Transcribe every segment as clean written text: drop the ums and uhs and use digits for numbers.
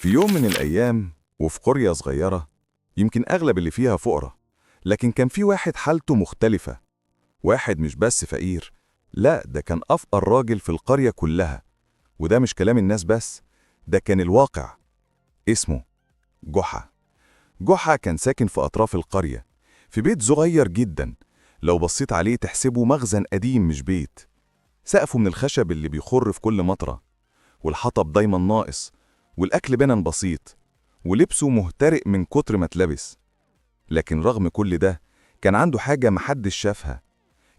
في يوم من الأيام وفي قرية صغيرة يمكن أغلب اللي فيها فقراء، لكن كان في واحد حالته مختلفة. واحد مش بس فقير، لا ده كان أفقر راجل في القرية كلها. وده مش كلام الناس بس، ده كان الواقع. اسمه جحا. جحا كان ساكن في أطراف القرية، في بيت صغير جدا، لو بصيت عليه تحسبه مخزن قديم مش بيت. سقفه من الخشب اللي بيخر في كل مطرة، والحطب دايما ناقص، والأكل بنن بسيط، ولبسه مهترئ من كتر ما اتلبس. لكن رغم كل ده كان عنده حاجة محدش شافها.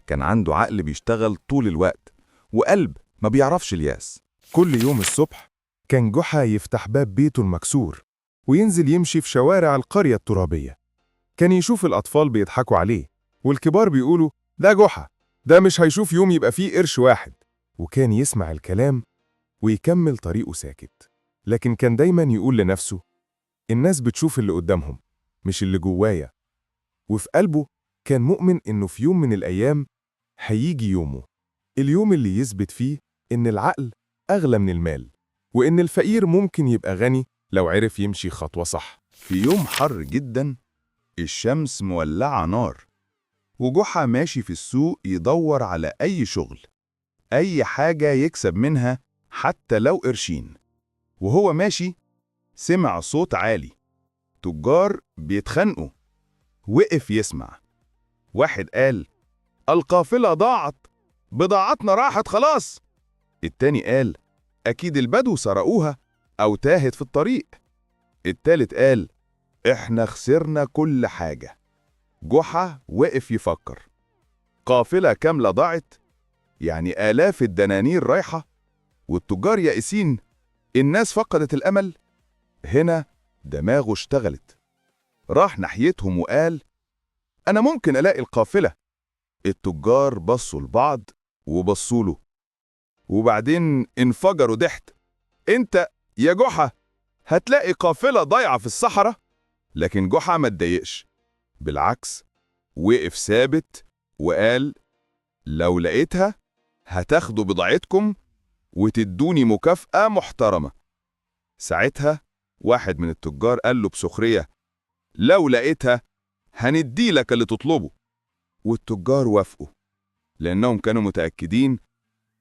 كان عنده عقل بيشتغل طول الوقت، وقلب ما بيعرفش الياس. كل يوم الصبح كان جحا يفتح باب بيته المكسور وينزل يمشي في شوارع القرية الترابية. كان يشوف الأطفال بيضحكوا عليه والكبار بيقولوا ده جحا، ده مش هيشوف يوم يبقى فيه قرش واحد. وكان يسمع الكلام ويكمل طريقه ساكت. لكن كان دايما يقول لنفسه الناس بتشوف اللي قدامهم مش اللي جوايا. وفي قلبه كان مؤمن إنه في يوم من الأيام هيجي يومه، اليوم اللي يثبت فيه إن العقل أغلى من المال، وإن الفقير ممكن يبقى غني لو عرف يمشي خطوة صح. في يوم حر جدا، الشمس مولعة نار، وجحا ماشي في السوق يدور على أي شغل، أي حاجة يكسب منها حتى لو قرشين. وهو ماشي سمع صوت عالي، تجار بيتخانقوا. وقف يسمع. واحد قال: القافلة ضاعت، بضاعتنا راحت خلاص. التاني قال: أكيد البدو سرقوها أو تاهت في الطريق. التالت قال: إحنا خسرنا كل حاجة. جحا وقف يفكر. قافلة كاملة ضاعت، يعني آلاف الدنانير رايحة، والتجار يائسين، الناس فقدت الأمل. هنا دماغه اشتغلت. راح ناحيتهم وقال: أنا ممكن ألاقي القافلة. التجار بصوا لبعض وبصوا له، وبعدين انفجروا ضحك. أنت يا جحا هتلاقي قافلة ضايعة في الصحراء؟ لكن جحا ما اتضايقش، بالعكس وقف ثابت وقال: لو لقيتها هتاخدوا بضاعتكم وتدوني مكافأة محترمة. ساعتها واحد من التجار قال له بسخرية: لو لقيتها هندي لك اللي تطلبه. والتجار وافقوا، لأنهم كانوا متأكدين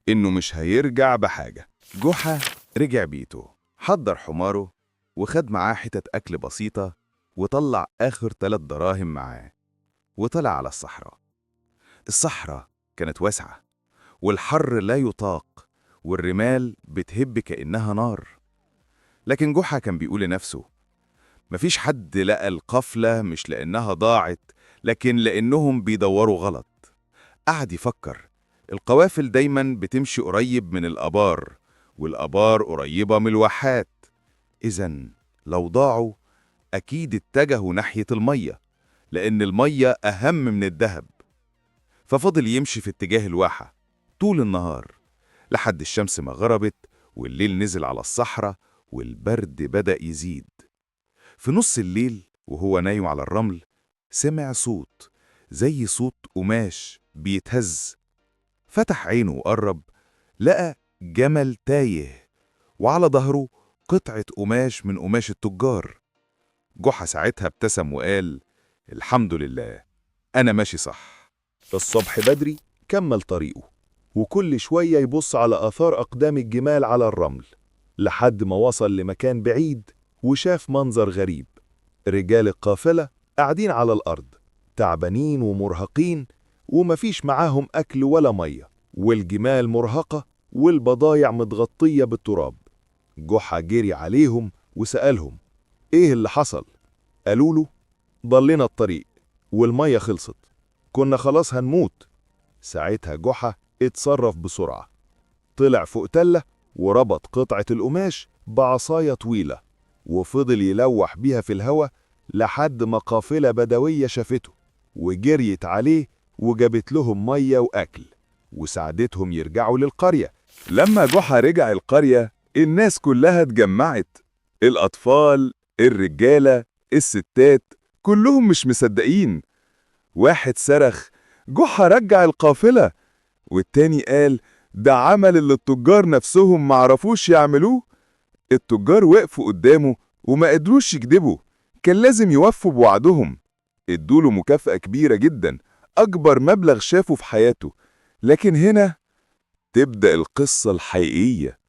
إنه مش هيرجع بحاجة. جحا رجع بيته، حضر حماره وخد معاه حتت أكل بسيطة، وطلع آخر 3 دراهم معاه، وطلع على الصحراء. الصحراء كانت واسعة، والحر لا يطاق، والرمال بتهب كأنها نار. لكن جحا كان بيقول لنفسه: مفيش حد لقى القفلة مش لأنها ضاعت، لكن لأنهم بيدوروا غلط. قعد يفكر، القوافل دايما بتمشي قريب من الآبار، والآبار قريبة من الواحات، إذن لو ضاعوا أكيد اتجهوا ناحية المية، لأن المية أهم من الذهب. ففضل يمشي في اتجاه الواحة طول النهار لحد الشمس ما غربت والليل نزل على الصحراء والبرد بدأ يزيد. في نص الليل وهو نايم على الرمل سمع صوت زي صوت قماش بيتهز. فتح عينه وقرب، لقى جمل تايه وعلى ظهره قطعة قماش من قماش التجار. جحا ساعتها ابتسم وقال: الحمد لله، أنا ماشي صح. الصبح بدري كمل طريقه، وكل شوية يبص على آثار أقدام الجمال على الرمل، لحد ما وصل لمكان بعيد وشاف منظر غريب. رجال القافلة قاعدين على الأرض، تعبانين ومرهقين، ومفيش معاهم أكل ولا مية، والجمال مرهقة والبضايع متغطية بالتراب. جحا جري عليهم وسألهم: إيه اللي حصل؟ قالوا له: ضلينا الطريق والمية خلصت، كنا خلاص هنموت. ساعتها جحا اتصرف بسرعة، طلع فوق تلة وربط قطعة القماش بعصاية طويلة، وفضل يلوح بيها في الهوا لحد ما قافلة بدوية شافته وجريت عليه وجابت لهم مية وأكل وساعدتهم يرجعوا للقرية. لما جحا رجع القرية الناس كلها اتجمعت، الأطفال، الرجالة، الستات، كلهم مش مصدقين. واحد صرخ: جحا رجع القافلة! والتاني قال: ده عمل اللي التجار نفسهم معرفوش يعملوه. التجار وقفوا قدامه وما قدروش يكذبوا، كان لازم يوفوا بوعدهم. ادوله مكافأة كبيرة جدا، أكبر مبلغ شافه في حياته. لكن هنا تبدأ القصة الحقيقية.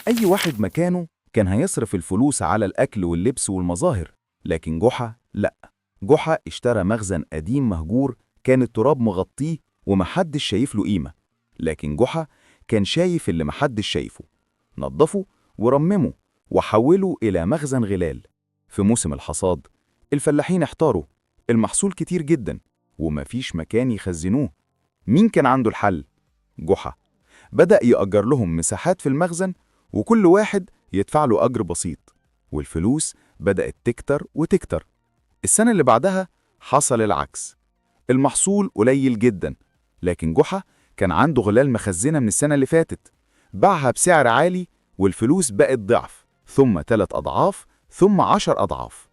أي واحد مكانه كان هيصرف الفلوس على الأكل واللبس والمظاهر، لكن جحا لأ. جحا اشترى مخزن قديم مهجور كان التراب مغطيه ومحدش شايف له قيمة، لكن جحا كان شايف اللي محدش شايفه. نظفه ورممه وحوله إلى مخزن غلال. في موسم الحصاد الفلاحين احتاروا، المحصول كتير جدا ومفيش مكان يخزنوه. مين كان عنده الحل؟ جحا. بدأ يأجر لهم مساحات في المخزن، وكل واحد يدفع له أجر بسيط، والفلوس بدأت تكتر وتكتر. السنة اللي بعدها حصل العكس، المحصول قليل جدا، لكن جحا كان عنده غلال مخزنة من السنة اللي فاتت، باعها بسعر عالي والفلوس بقت ضعف، ثم 3 أضعاف، ثم 10 أضعاف.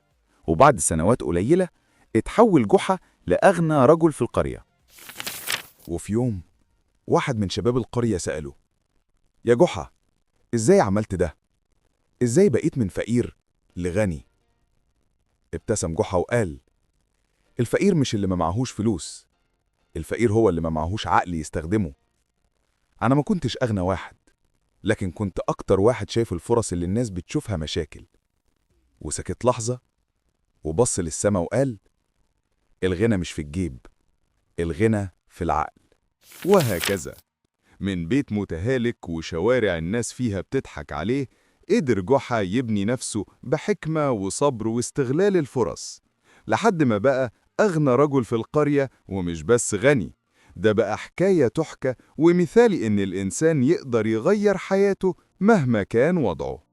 وبعد سنوات قليلة اتحول جحا لأغنى رجل في القرية. وفي يوم واحد من شباب القرية سأله: يا جحا، إزاي عملت ده؟ إزاي بقيت من فقير لغني؟ ابتسم جحا وقال: الفقير مش اللي ما معهوش فلوس، الفقير هو اللي ما معهوش عقل يستخدمه. أنا ما كنتش أغنى واحد، لكن كنت أكتر واحد شايف الفرص اللي الناس بتشوفها مشاكل. وسكت لحظة وبص للسما وقال: الغنى مش في الجيب، الغنى في العقل. وهكذا من بيت متهالك وشوارع الناس فيها بتضحك عليه، قدر جحا يبني نفسه بحكمة وصبر واستغلال الفرص، لحد ما بقى أغنى رجل في القرية. ومش بس غني، ده بقى حكاية تحكى ومثال إن الإنسان يقدر يغير حياته مهما كان وضعه.